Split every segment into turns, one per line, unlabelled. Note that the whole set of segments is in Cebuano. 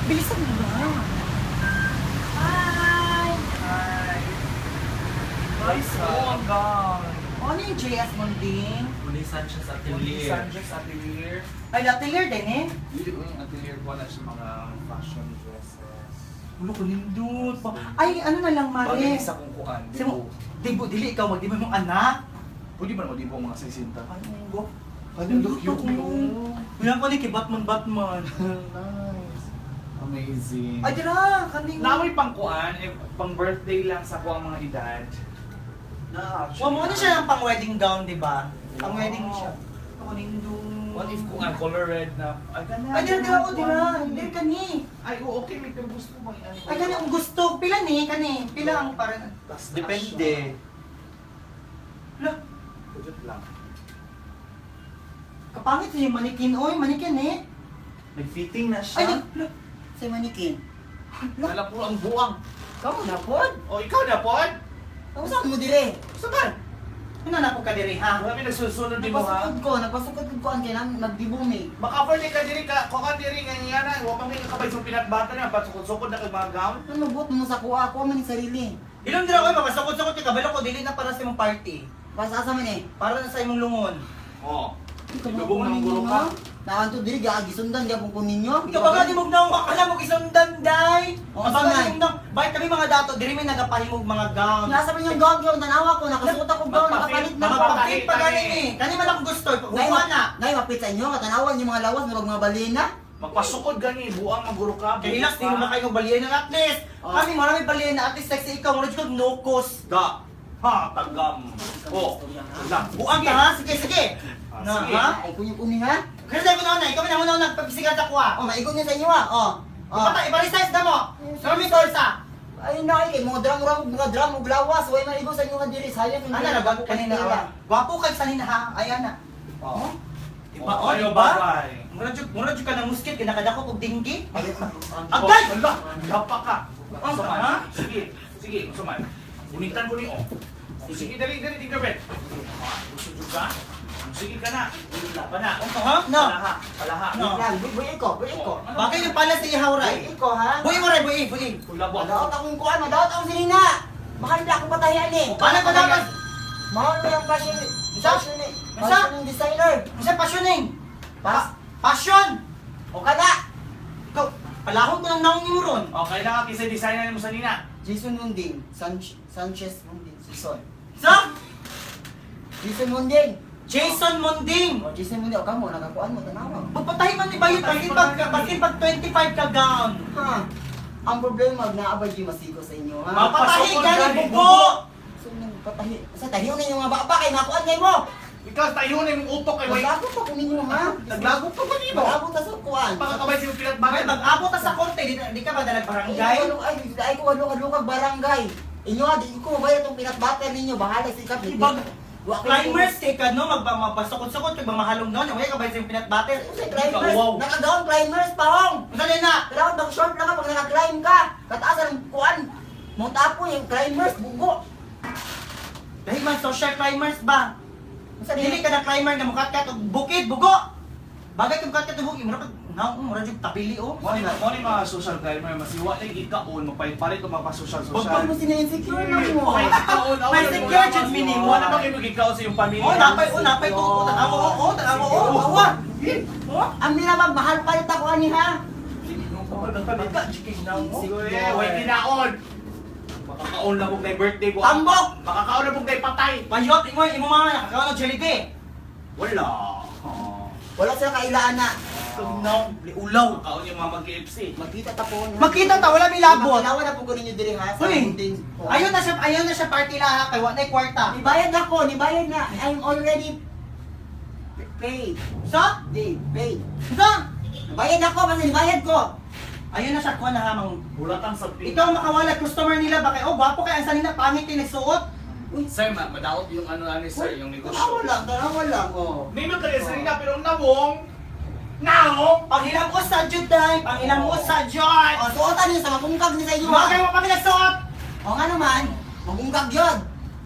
Bilisan mo na. Hi!
Hi! Nice, oh, ang gown.
Ano yung JS Munding?
Muli Sanchez
Muli
Atelier.
Sanchez Atelier.
Ay, atelier din eh.
Dili ko yung atelier ko na siya mga fashion dresses.
Ulo ko nindot. Ay, ano na lang, Mare.
Bagay sa kung kuan.
Simo, dibo, dili ikaw, magdibo mong anak.
Pwede ba naman dibo ang mga 60?
Ay, go.
Ay, ang cute mo.
Wala ko ni kay Batman Batman.
Nice. Amazing.
Ay, dira, kaning.
Namoy pang kuan, eh, pang birthday lang sa kuang mga edad. Na, actually.
Wa mo na siya ng pang wedding gown, di ba? Pang wedding siya. Ako nindot.
What if kuan color red na? Ay, gana.
Ay, dira, dira, oh, dira. Dira kani.
Ay, oo, okay, may pero gusto ko bang ano.
Ay, kani ang gusto. Pila ni, kani. Pila ang parang.
Depende.
La,
Budget lang.
kapangit sa yung manikin. Oy, manikin eh.
Nag-fitting na siya.
Ay, nag, la.
Sa manikin.
Wala puro ang buwang.
Kamu na pod?
O, ikaw na, Pod?
Kamu saan mo dire?
Saan?
Ano na po ka diri, ha?
Marami nagsusunod din mo, ha?
Nagpasukod ko, nagpasukod ko ang kailangan magdibumi.
Maka-forte ka diri ka, kuka diri nga nga na, wa pa kay kabay sa pinatbata na, pasukod-sukod na kay mga gown.
Ano mabuot mo sa kuha ako man ni sarili.
Ilong dira ko, mapasukot-sukot ka. Kabalo ko, dili na para sa imong party.
Para sa asa man eh.
Para na sa imong lungon.
Oo. Ilubong ng guro ka.
Naanto diri ga gisundan gyapon ko ninyo.
Ikaw ba nga di mo naong akala mo isang danday?
Oo,
Kapag
sundan.
di mo naong, bakit kami mga dato, diri may nagapahimog mga gown.
Nasa man yung gown ko, tanawa ko, nakasuot ako gown,
Magpa-fit,
nakapalit na.
Magpapit pa gani eh. Kani man ako gusto, huwa na.
Nay, mapit sa inyo, katanawan yung mga lawas, murag mga balena.
Magpasukod gani, buang maguro ka.
Kay ilas, di mo makain og balena at least.
Oo.
Kami marami balena, at least sexy ikaw, murag jud nokos.
Da. Ha, tagam. Oh. Wala.
Buang ka ha, sige sige.
Ah,
Na
sige.
ha?
Ay, kunyo kuni ha.
Kasi ko na ikaw man na nagpagsigat ako ha.
Oh, maigon niya sa inyo ha. Oh. Oh.
Ipata, ipa-resize na mo. Kami korsa.
Ay na kay mga drum ram, mga drum ug lawas, way maigo sa inyo nga diri sayang.
Ana na bago kanina. Gwapo kay sanina ha. Ayan na.
Oh.
Diba? Oh,
Ayo,
diba?
bagay.
Mura jud ka na muskit kay nakadako og dinggi.
Agay!
Agay!
Wala! Gapa ka!
Ang
Suman.
ha?
Sige, sige, suman. Bunitan ko ni oh. Sige, dali, dali, Tinkerbell. Gusto jud ka? Sige ka na. Pa na.
Ang ha? No.
Palaha, palaha.
No.
Lang, buhi ko, buhi ko.
Bagay yung pala sa ihaw ray.
Buhi ko ha.
Buhi mo ray, buhi, buhi.
Kulabo.
Madaot akong kuan, madaot akong sinina. Mahal na akong patayan eh.
Paano ko dapat?
Mahal na yung fashion,
Isa?
fashion eh.
Isa?
Fashion designer.
Unsa passioning?
Pas,
Passion!
o ka na.
Ikaw, palahon ko ng naong imo ron.
Okay na ka, kisa designer mo sa nina.
Jason Munding, Sanchez Munding, Jason.
Sa?
Jason Munding.
Jason Munding.
O Jason Munding, o kamo nakakuan mo tanawa.
Pagpatahi man ni Bayot, basin pag 25 ka gown.
Ha. Ang problema naabay yung masiko sa inyo ha.
Mapatahi
Magpasukod
gani
gani,
bugo.
So nang patahi, sa tahiyo ninyo mga baba kay makuan kay mo.
Ikaw, tayo na yung utok kay Way.
Naglago pa ko ninyo ha.
Naglago pa ba nimo?
Naglago ta sa kuan.
Pakakabay sa pinatbata.
Bakit mag-abot ta sa korte, di ka ba dalag barangay?
Ay, ay, ay ko walo ka barangay. Inyo ha, di ko bayad itong peanut butter ninyo. Bahala si Kap.
Climbers kay ka no, magpasukot-sukot kay mamahalong noon, wala ka ba sa peanut butter?
Unsay climbers?
Wow.
Nakagaon climbers pa hong.
Unsa din na?
Kailangan bang short lang ka pag naka-climb ka. Kataasan ang kuan. Mount Apo yung climbers bugo.
Dahil man social climbers ba?
Unsa
Dili
din?
ka na climber nga mukat-kat og bukid bugo. Bagay kung kat-kat og bukid, mura pag naong mura jud tapili oh.
Mo ni mga social climber, masiwa na yung ikaon, magpalit-palit o magpa-social
Huwag
social.
mo sina-insecure na mo.
Okay, ikaon, awa
May
na mo
secure
na-
jud minimo.
Wala bang imong sa iyong pamilya?
Oh, napay oh, napay to, oh, tanaw oh, oh, tanaw oh, awa. Oh,
Ang minamag, mahal palit ako ani ha.
baga chicken now oh.
Sige, way kinaon. Makakaon na kung birthday ko.
Tambok!
Makakaon na kung patay.
Payot imo imo mga nakakaon og Jollibee.
Wala. Oh.
Wala sila kailaan na.
Naong liulaw.
Makakaon yung mga mag-KFC.
Magkita ta po.
Makita ta wala may labot.
Makilawan na po ko ninyo diri ha. Sa
Uy!
Munding.
Ayun na siya party laha kay wa nay kwarta.
Nibayad ako, nibayad na. I'm already paid.
Sa?
Di, paid.
Sa?
Nibayad ako, basta nibayad ko.
Ayun na siya kuha na hamang.
Hulatang sa pin.
Ikaw ang makawala customer nila ba kay oh gwapo kay ang sanina pangit kay nagsuot.
Uy,
Sir, madaot yung ano ano sir, yung
Tanawa
negosyo.
lang, tanawa lang. Oh.
Nino kaya sa nila pero ang nawong naong
Panghilam ko sa jud day, panghilam ko sa jud.
Oh, suotan niyo sa mabungkag ni sa inyo
Mga
ha.
kayo pa kami nagsuot.
O nga naman, mabungkag yun.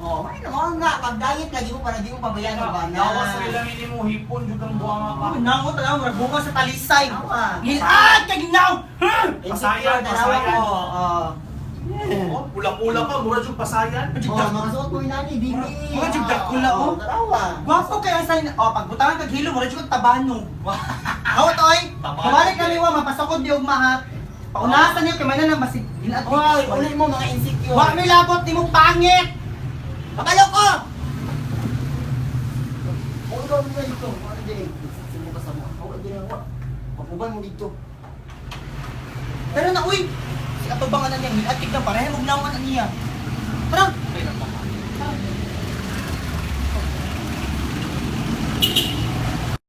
Oh, may naman nga pag diet lagi mo para di mo pabayaan ang bana.
Lawas rin lang ini mo, hipon jud ang buha nga pa.
Oh, naon talaga murag buka sa talisay.
Awa.
Ngilad kag naw.
Pasayan,
Insecure, dalawa
pasayan.
ko. Oh.
Oh, pula-pula pa, mura jud pasayan.
Oh, makasuot mo yun, ani, dili.
Mga jud dakula, oh.
Dalawa.
Gwapo kay ang sign. Oh, pagbutangan kag hilo murag jud kag tabanog. Hawat oy.
Tabanog,
Kumalik kami wa mapasakod di ugma ha. Paunasan niyo kay man na masig gilad.
Hoy, uli mo mga insecure.
Wa mi labot nimo pangit.
Kabalo ko! Oh, ikaw mo dito. Ano din? Sino ka sa mga? Oh, di na wa. Papuban mo dito.
Pero na uy. Si atubang ana niya ngilad kig na pareho og nawan na niya. Tara.